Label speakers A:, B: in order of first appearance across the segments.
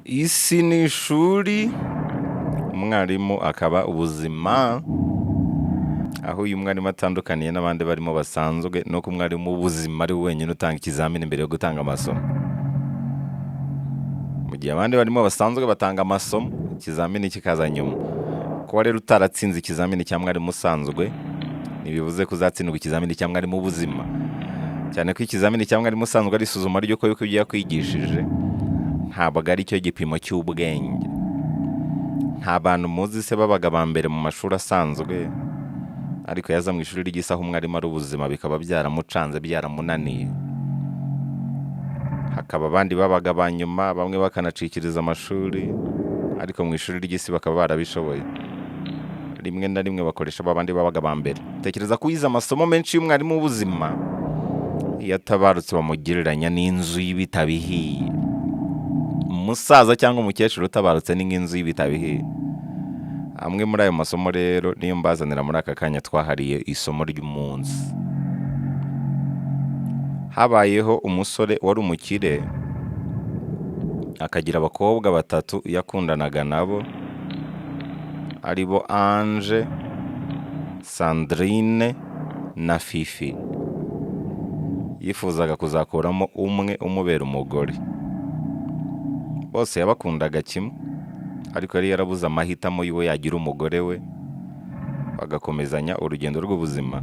A: Isi ni ishuri, umwarimu akaba ubuzima, aho uyu mwarimu atandukaniye n'abandi barimo basanzwe ni uko umwarimu w'ubuzima ari we wenyine utanga ikizamini mbere yo gutanga amasomo. Mu gihe abandi barimo basanzwe batanga amasomo, ikizamini kikaza nyuma. Kuba rero utaratsinze ikizamini cya mwarimu usanzwe, ntibivuze ko uzatsindwa ikizamini cya mwarimu w'ubuzima. Cyane ko ikizamini cya mwarimu usanzwe ari isuzuma ry'uko yuko ibyo yakwigishije, ntabwo ari cyo gipimo cy'ubwenge. Nta bantu muzi se babaga ba mbere mu mashuri asanzwe, ariko yaza mu ishuri ry'isaha umwarimu ari ubuzima bikaba byaramucanze byaramunaniye. Hakaba abandi babaga ba nyuma, bamwe bakanacikiriza amashuri, ariko mu ishuri ry'isi bakaba barabishoboye. Rimwe na rimwe bakoresha ba bandi babaga ba mbere. Tekereza ko wize amasomo menshi y'umwarimu w'ubuzima, iyo atabarutse bamugereranya n'inzu y'ibitabo ihiye. Umusaza cyangwa umukecuru utabarutse ni nk'inzu y'ibitabo ihiye. Amwe muri ayo masomo rero niyo mbazanira muri aka kanya twahariye isomo ry'umunsi. Habayeho umusore wari umukire, akagira abakobwa batatu yakundanaga nabo, aribo Ange, Sandrine na Fifi. Yifuzaga kuzakuramo umwe umubera umugore. Bose yabakundaga kimwe, ariko yari yarabuze amahitamo y'uwo yagira umugore we, bagakomezanya urugendo rw'ubuzima.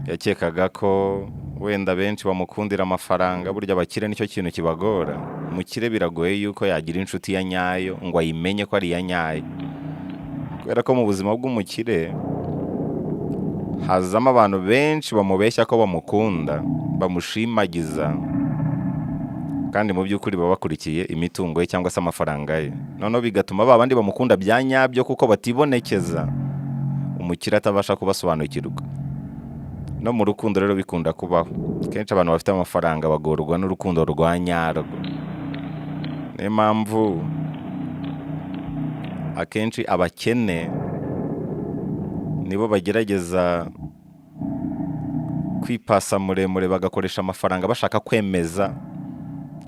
A: Yakekaga ko wenda benshi bamukundira amafaranga, burya abakire nicyo kintu kibagora. Umukire biragoye yuko yagira inshuti ya nyayo ngo ayimenye ko ari iya nyayo. Kubera ko mu buzima bw'umukire hazamo abantu benshi bamubeshya ko bamukunda, bamushimagiza, kandi mu by'ukuri baba bakurikiye imitungo ye cyangwa se amafaranga ye. Noneho bigatuma ba bandi bamukunda bya nyabyo kuko batibonekeza, umukire atabasha kubasobanukirwa. No mu rukundo rero bikunda kubaho. Kenshi abantu bafite amafaranga bagorwa n'urukundo rwa nyarwo. Niyo mpamvu akenshi abakene nibo bagerageza kwipasa muremure bagakoresha amafaranga bashaka kwemeza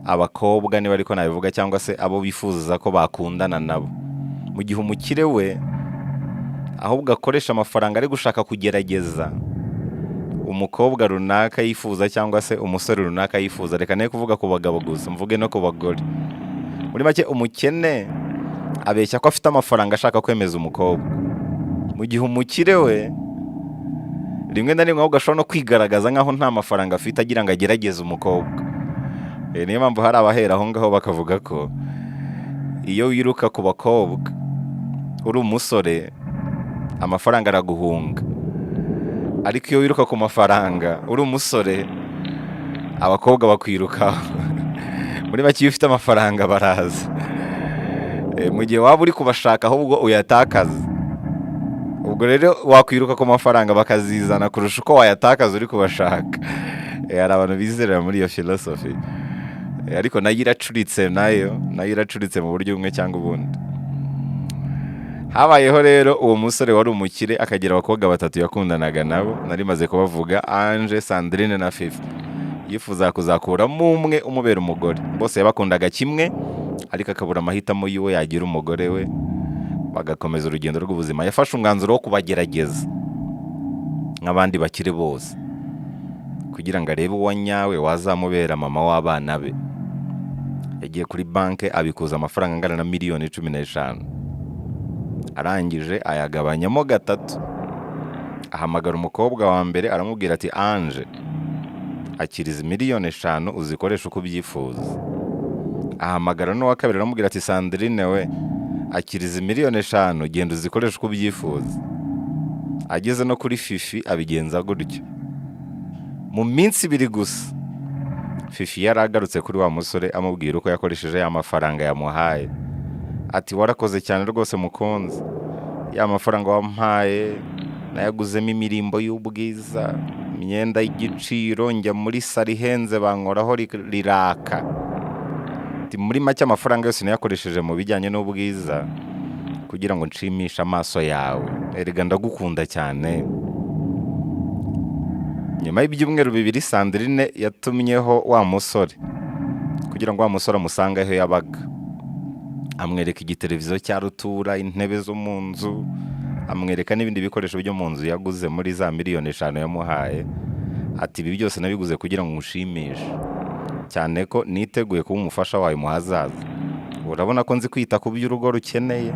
A: abakobwa niba ariko nabivuga cyangwa se abo bifuza ko bakundana nabo. Mu gihe umukire we ahubwo akoresha amafaranga ari gushaka kugerageza umukobwa runaka yifuza cyangwa se umusore runaka yifuza. Reka ne kuvuga ku bagabo gusa, mvuge no ku bagore. Muri make umukene abeshya ko afite amafaranga ashaka kwemeza umukobwa. Mu gihe umukire we rimwe na rimwe ahubwo ashobora no kwigaragaza nk'aho nta mafaranga afite agira ngo agerageze umukobwa. Niyo mpamvu hari abahera aho ngaho bakavuga ko iyo wiruka ku bakobwa uri umusore amafaranga araguhunga, ariko iyo wiruka ku mafaranga uri umusore abakobwa bakwirukaho. Muri make iyo ufite amafaranga baraza. Mu gihe waba uri kubashaka ahubwo uyatakaza. Ubwo rero wakwiruka ku mafaranga bakazizana kurusha uko wayatakaza uri kubashaka. Hari abantu bizerera muri iyo filosofi. Ariko nayo iracuritse nayo iracuritse mu buryo bumwe cyangwa ubundi. Habayeho rero uwo musore wari umukire akagira abakobwa batatu yakundanaga nabo, nari maze kubavuga Ange, Sandrine na Fifi. Yifuzaga kuzakuramo umwe umubera umugore. Bose yabakundaga kimwe, ariko akabura amahitamo y'uwo yagira umugore we, bagakomeza urugendo rw'ubuzima. Yafashe umwanzuro wo kubagerageza nk'abandi bakire bose, kugira ngo arebe uwa nyawe wazamubera mama w'abana be. Yagiye kuri banki abikuza amafaranga angana na miliyoni 15. Arangije ayagabanyamo gatatu. Ahamagara umukobwa wa mbere aramubwira ati Ange, akiriza miliyoni 5 uzikoreshe uko ubyifuza. Ahamagara n'uwa kabiri aramubwira ati Sandrine we, akiriza miliyoni 5 genda uzikoreshe uko ubyifuza. Ageze no kuri Fifi abigenza gutyo. Mu minsi 2 gusa Fifi yari agarutse kuri wa musore amubwira uko yakoresheje ya mafaranga yamuhaye. Ati warakoze cyane rwose mukunzi, ya mafaranga wampaye nayaguzemo imirimbo y'ubwiza, imyenda y'igiciro, njya muri salo ihenze bankoraho riraka. Ati muri make amafaranga yose nayakoresheje mu bijyanye n'ubwiza kugira ngo nshimishe amaso yawe, erega ndagukunda cyane. Nyuma y'ibyumweru 2 Sandrine yatumyeho wa musore Kugira ngo wa musore amusange aho yabaga, amwereka igiteleviziyo cya rutura, intebe zo mu nzu, amwereka n'ibindi bikoresho byo mu nzu yaguze muri za miliyoni 5 yamuhaye. Ati: "Ibi byose nabiguze kugira ngo ngushimishe, cyane ko niteguye kuba umufasha wawe mu hazaza. Urabona ko nzi kwita ku byo urugo rukeneye,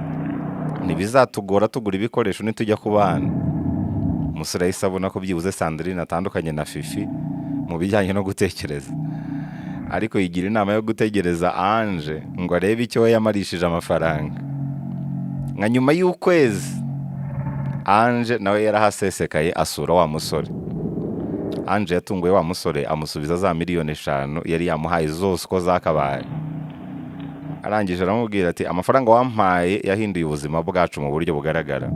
A: ntibizatugora tugura ibikoresho nitujya ku bana." Umusore yahise abona ko byibuze Sandrine atandukanye na Fifi mu bijyanye no gutekereza, ariko yigira inama yo gutegereza Ange ngo arebe icyo we yamarishije amafaranga. Nka nyuma y'ukwezi, Ange nawe yarahasesekaye asura wa musore. Ange yatunguye wa musore, amusubiza za miliyoni 5 yari yamuhaye zose uko zakabaye. Arangije aramubwira ati: "Amafaranga wampaye yahinduye ubuzima bwacu mu buryo bugaragara.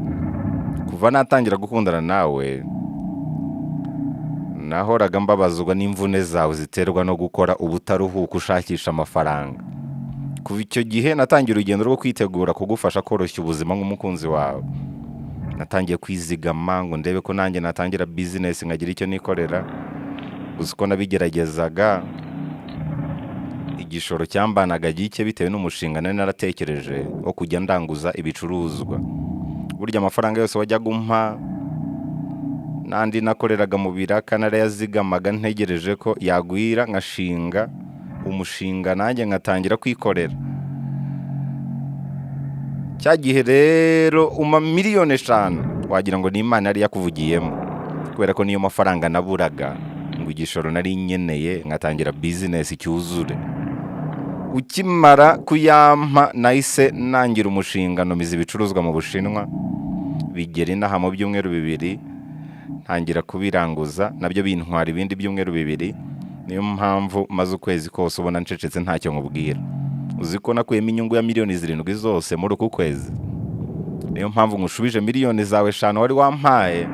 A: Kuva natangira gukundana nawe, nahoraga mbabazwa n'imvune zawe ziterwa no gukora ubutaruhuka ushakisha amafaranga. Kuva icyo gihe natangiye urugendo rwo kwitegura kugufasha koroshya ubuzima nk'umukunzi wawe. Natangiye kwizigama ngo ndebe ko nanjye natangira bizinesi nkagira icyo nikorera. Gusa uko nabigeragezaga, igishoro cyambanaga gike bitewe n'umushinga nari naratekereje wo kujya ndanguza ibicuruzwa. Burya amafaranga yose wajyaga umpa n'andi nakoreraga mu biraka narayazigamaga, ntegereje ko yagwira nkashinga umushinga nanjye nkatangira kwikorera. Cya gihe rero umpa miliyoni 5, wagira ngo ni Imana yari yakuvugiyemo, kubera ko niyo mafaranga naburaga ngo igishoro nari nkeneye nkatangira bizinesi cyuzure. Ukimara kuyampa, nahise nangira umushinga, ntumiza ibicuruzwa mu Bushinwa, bigera inaha mu byumweru 2, ntangira kubiranguza, nabyo bintwara ibindi byumweru 2. Niyo mpamvu maze ukwezi kose ubona ncecetse, ntacyo nkubwira. Uzi ko nakuyemo inyungu ya miliyoni 7 zose muri uku kwezi? Niyo mpamvu nkushubije miliyoni zawe 5 wari wampaye,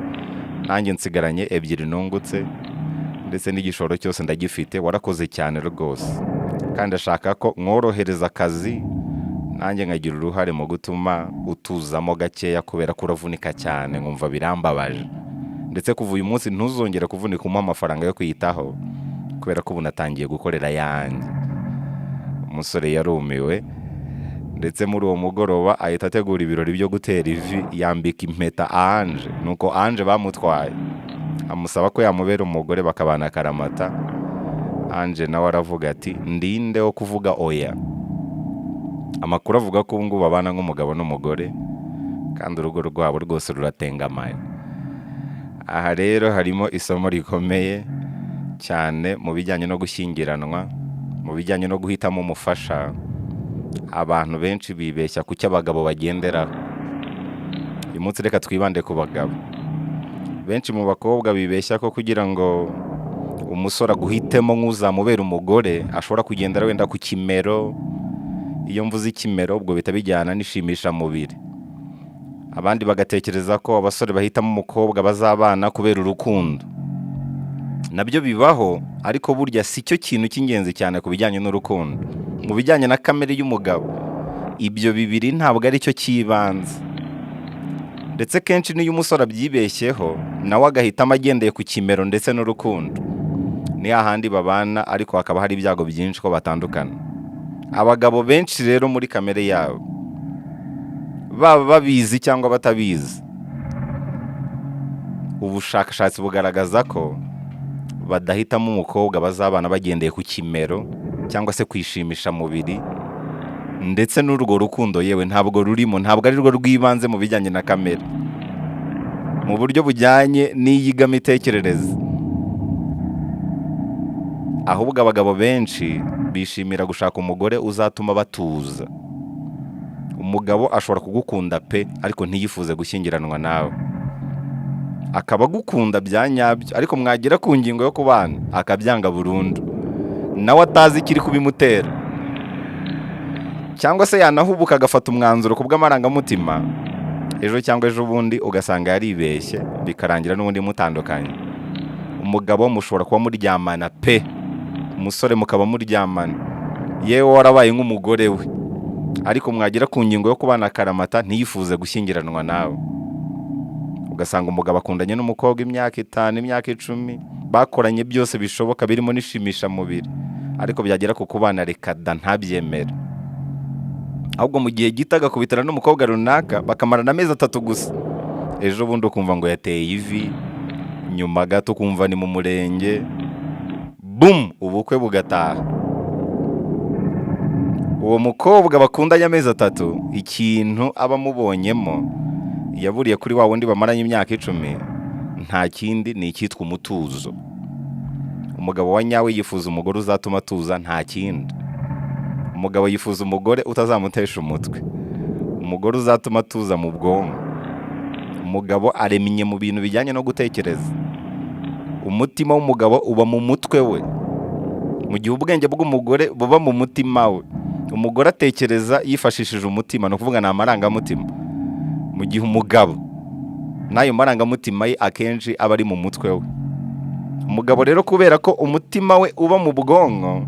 A: nanjye nsigaranye 2 nungutse, ndetse n'igishoro cyose ndagifite. Warakoze cyane rwose, kandi ashaka ko mworohereza akazi, nanjye nkagira uruhare mu gutuma utuzamo gakeya, kubera ko uravunika cyane nkumva birambabaje. Ndetse kuva uyu munsi ntuzongere kuvunika umuha amafaranga yo kwiyitaho, kubera ko ubu natangiye gukorera ayanjye." Umusore yarumiwe, ndetse muri uwo mugoroba ahita ategura ibirori byo gutera ivi, yambika impeta Ange. Nuko Ange bamutwaye, amusaba ko yamubera umugore bakabana akaramata. Ange nawe aravuga ati: "Ndinde wo kuvuga oya?" Amakuru avuga ko ubu ngubu babana nk'umugabo n'umugore, kandi urugo rwabo rwose ruratengamaye. Aha rero harimo isomo rikomeye cyane mu bijyanye no gushyingiranwa, mu bijyanye no guhitamo umufasha. Abantu benshi bibeshya ku cyo abagabo bagenderaho. Uyu munsi reka twibande ku bagabo. Benshi mu bakobwa bibeshya ko kugira ngo umusore aguhitemo nk'uzamubera umugore, ashobora kugendera wenda ku kimero. Iyo mvuze ikimero, ubwo bihita bijyana n'ishimishamubiri. Abandi bagatekereza ko abasore bahitamo umukobwa bazabana kubera urukundo. Nabyo bibaho, ariko burya si cyo kintu cy'ingenzi cyane ku bijyanye n'urukundo. Mu bijyanye na kamere y'umugabo, ibyo bibiri ntabwo ari cyo cy'ibanze. Ndetse kenshi n'iyo umusore abyibeshyeho nawe agahitamo agendeye ku kimero ndetse n'urukundo, ni hahandi babana, ariko hakaba hari ibyago byinshi ko batandukana. Abagabo benshi rero, muri kamere yabo, baba babizi cyangwa batabizi, ubushakashatsi bugaragaza ko badahitamo umukobwa bazabana bagendeye ku kimero cyangwa se kwishimisha mubiri, ndetse n'urwo rukundo yewe ntabwo rurimo, ntabwo ari rwo rw'ibanze mu bijyanye na kamere, mu buryo bujyanye n'iyigamitekerereze. Ahubwo abagabo benshi bishimira gushaka umugore uzatuma batuza. Umugabo ashobora kugukunda pe, ariko ntiyifuze gushyingiranwa nawe. Akaba agukunda bya nyabyo, ariko mwagera ku ngingo yo kubana akabyanga burundu, nawe atazi ikiri kubimutera. Cyangwa se yanahubuka agafata umwanzuro ku bw'amarangamutima, ejo cyangwa ejo bundi ugasanga yaribeshye, bikarangira n'ubundi mutandukanye. Umugabo mushobora kuba muryamana pe, umusore mukaba muryamana, yewe warabaye nk'umugore we, ariko mwagera ku ngingo yo kubana akaramata ntiyifuze gushyingiranwa nawe. Ugasanga umugabo akundanye n'umukobwa imyaka 5, imyaka 10, bakoranye byose bishoboka birimo n'ishimishamubiri, Ariko byagera ku kubana, reka da, ntabyemere. Ahubwo mu gihe gito agakubitana n'umukobwa runaka, bakamarana amezi 3 gusa, ejo bundi ukumva ngo yateye ivi, nyuma gato ukumva ni mu murenge, bum, ubukwe bugataha. Uwo mukobwa bakundanye amezi 3, ikintu aba amubonyemo yaburiye kuri wa wundi bamaranye imyaka 10, nta kindi, ni icyitwa umutuzo. Umugabo wa nyawe yifuza umugore uzatuma atuza, nta kindi. Umugabo yifuza umugore utazamutesha umutwe, umugore uzatuma atuza mu bwonko. Umugabo aremye mu bintu bijyanye no gutekereza. Umutima w'umugabo uba mu mutwe we, mu gihe ubwenge bw'umugore buba mu mutima we. Umugore atekereza yifashishije umutima, ni ukuvuga ni amarangamutima, mu gihe umugabo n'ayo marangamutima ye akenshi aba ari mu mutwe we. Umugabo rero, kubera ko umutima we uba mu bwonko,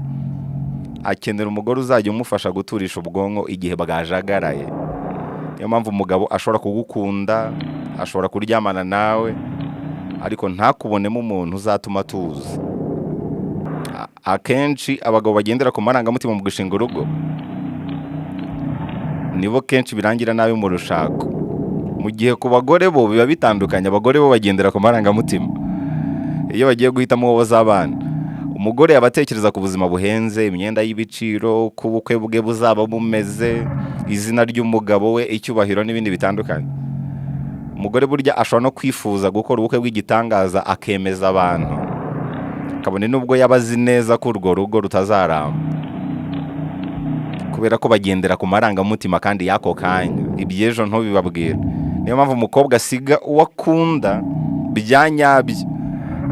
A: akenera umugore uzajya umufasha guturisha ubwonko igihe bwajagaraye. Niyo mpamvu umugabo ashobora kugukunda, ashobora kuryamana nawe, ariko ntakubonemo umuntu uzatuma atuza. Akenshi abagabo bagendera ku marangamutima mu gushinga urugo nibo kenshi birangira nabi mu rushako, mu gihe ku bagore bo biba bitandukanye. Abagore bo bagendera ku marangamutima iyo bagiye guhitamo uwo bazabana. Umugore aba atekereza ku buzima buhenze, imyenda y'ibiciro, uko ubukwe bwe buzaba bumeze, izina ry'umugabo we, icyubahiro n'ibindi bitandukanye. Umugore burya ashobora no kwifuza gukora ubukwe bw'igitangaza, akemeza abantu, kabone n'ubwo yaba azi neza ko urwo rugo rutazaramba, kubera ko bagendera ku marangamutima kandi y'ako kanya, iby'ejo ntubibabwire. Niyo mpamvu umukobwa asiga uwo akunda bya nyabyo,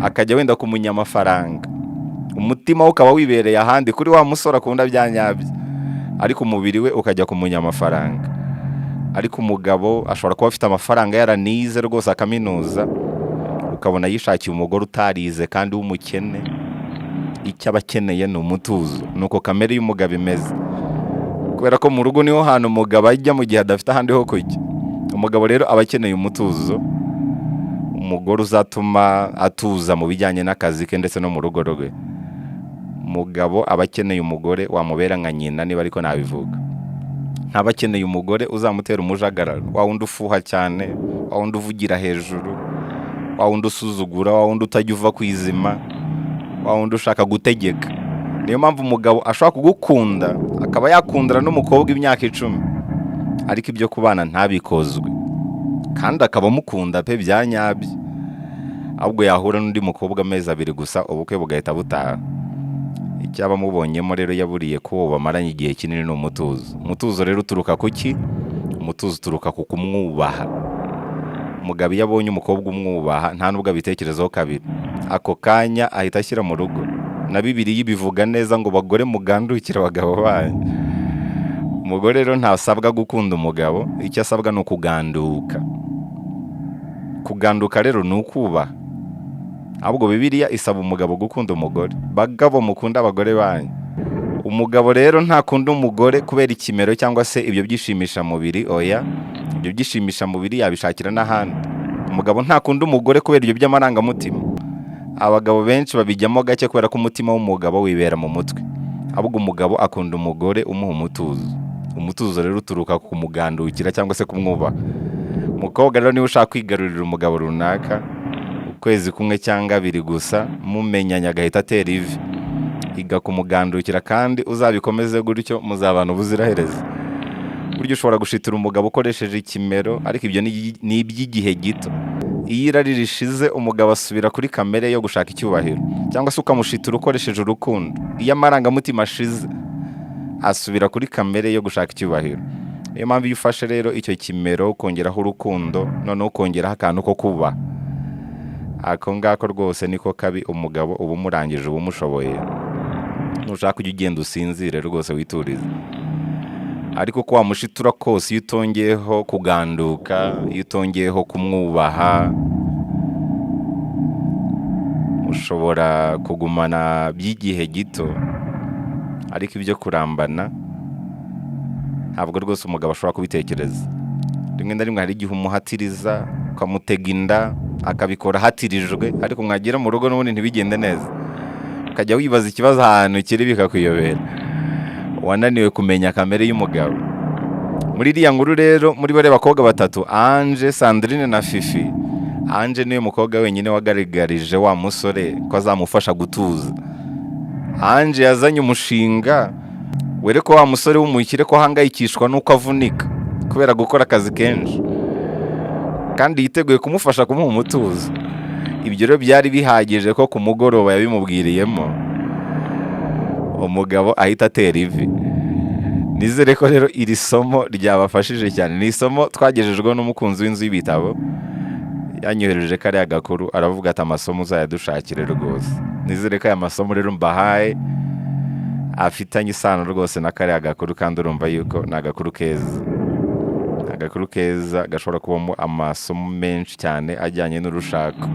A: akajya wenda ku munyamafaranga, umutima we ukaba wibereye ahandi kuri wa musore akunda bya nyabyo, ariko umubiri we ukajya ku munyamafaranga. Ariko umugabo ashobora kuba afite amafaranga, yaranize rwose akaminuza, ukabona yishakiye umugore utarize kandi w'umukene. Icyo aba akeneye ni umutuzo. Ni uko kamere y'umugabo imeze, kubera ko mu rugo niho hantu umugabo ajya mu gihe adafite ahandi ho kujya. Umugabo rero aba akeneye umutuzo, umugore uzatuma atuza mu bijyanye n'akazi ke ndetse no mu rugo rwe. Umugabo aba akeneye umugore wamubera nka nyina, niba ariko nabivuga. Ntaba akeneye umugore uzamutera umujagararo, wa wundi ufuha cyane, wa wundi uvugira hejuru, wa wundi usuzugura, wa wundi utajya uva ku izima, wa wundi ushaka gutegeka. Niyo mpamvu umugabo ashobora kugukunda, akaba yakundana n'umukobwa imyaka 10, ariko ibyo kubana ntabikozwe, kandi akaba amukunda pe bya nyabyo. Ahubwo yahura n'undi mukobwa amezi 2 gusa, ubukwe bugahita butaha. Icyaba amubonyemo rero yaburiye ko uwo bamaranye igihe kinini ni umutuzo. Umutuzo rero uturuka ku ki? Umutuzo uturuka ku kumwubaha. Umugabo iyo abonye umukobwa umwubaha, nta nubwo abitekerezaho kabiri, ako kanya ahita ashyira mu rugo. Na Bibiliya ibivuga neza ngo: "Bagore, mugandukire abagabo banyu." Umugore rero ntasabwa gukunda umugabo, icyo asabwa ni ukuganduka. Kuganduka rero ni ukubaha. Ahubwo Bibiliya isaba umugabo gukunda umugore: "Bagabo, mukunda abagore banyu." Umugabo rero ntakunda umugore kubera ikimero cyangwa se ibyo byishimisha mubiri, oya, ibyo byishimisha mubiri yabishakira n'ahandi. Umugabo ntakunda umugore kubera ibyo by'amarangamutima. Abagabo benshi babijyamo gake kubera ko umutima w'umugabo wibera mu mutwe. Ahubwo umugabo akunda umugore umuha umutuzo. Umutuzo rero uturuka ku kumugandukira cyangwa se kumwubaha. Umukobwa rero, niba ushaka kwigarurira umugabo runaka, ukwezi kumwe cyangwa abiri gusa mumenyanye agahita atera ivi, iga kumugandukira kandi uzabikomeze gutyo, muzabana ubuziraherezo. Burya ushobora gushitura umugabo ukoresheje ikimero, ariko ibyo ni iby'igihe gito. Iyo irari rishize, umugabo asubira kuri kamere yo gushaka icyubahiro. Cyangwa se ukamushitura ukoresheje urukundo, iyo amarangamutima ashize asubira kuri kamere yo gushaka icyubahiro. Niyo mpamvu iyo ufashe rero icyo kimero, ukongeraho urukundo, noneho ukongeraho akantu ko kubaha, ako ngako rwose niko kabi, umugabo uba umurangije, uba umushoboye. Nushaka ujya ugenda usinzire rwose, witurize. Ariko uko wamushitura kose, iyo utongeyeho kuganduka, iyo utongeyeho kumwubaha, ushobora kugumana by'igihe gito, ariko ibyo kurambana ntabwo rwose umugabo ashobora kubitekereza. Rimwe na rimwe hari igihe umuhatiriza, ukamutega inda, akabikora ahatirijwe, ariko mwagera mu rugo n'ubundi ntibigende neza. Ukajya wibaza ikibazo ahantu kiri bikakuyobera, wananiwe kumenya kamere y'umugabo. Muri iriya nkuru rero, muri bariya bakobwa batatu, Ange, Sandrine na Fifi, Ange niwe mukobwa wenyine wagaragarije wa musore ko azamufasha gutuza. Ange yazanye umushinga wereka wa musore w'umukire ko ahangayikishwa n'uko avunika kubera gukora akazi kenshi, kandi yiteguye kumufasha kumuha umutuzo. Ibyo rero byari bihagije ko ku mugoroba yabimubwiriyemo, umugabo ahita atera ivi. Nizere ko rero iri somo ryabafashije cyane. Ni isomo twagejejweho n'umukunzi w'inzu y'ibitabo, yanyohereje kariya gakuru, aravuga ati: "Amasomo uzayadushakire rwose." Nizere ko aya masomo rero mbahaye afitanye isano rwose na kariya gakuru, kandi urumva yuko ni agakuru keza, ni agakuru keza gashobora kubamo amasomo menshi cyane ajyanye n'urushako.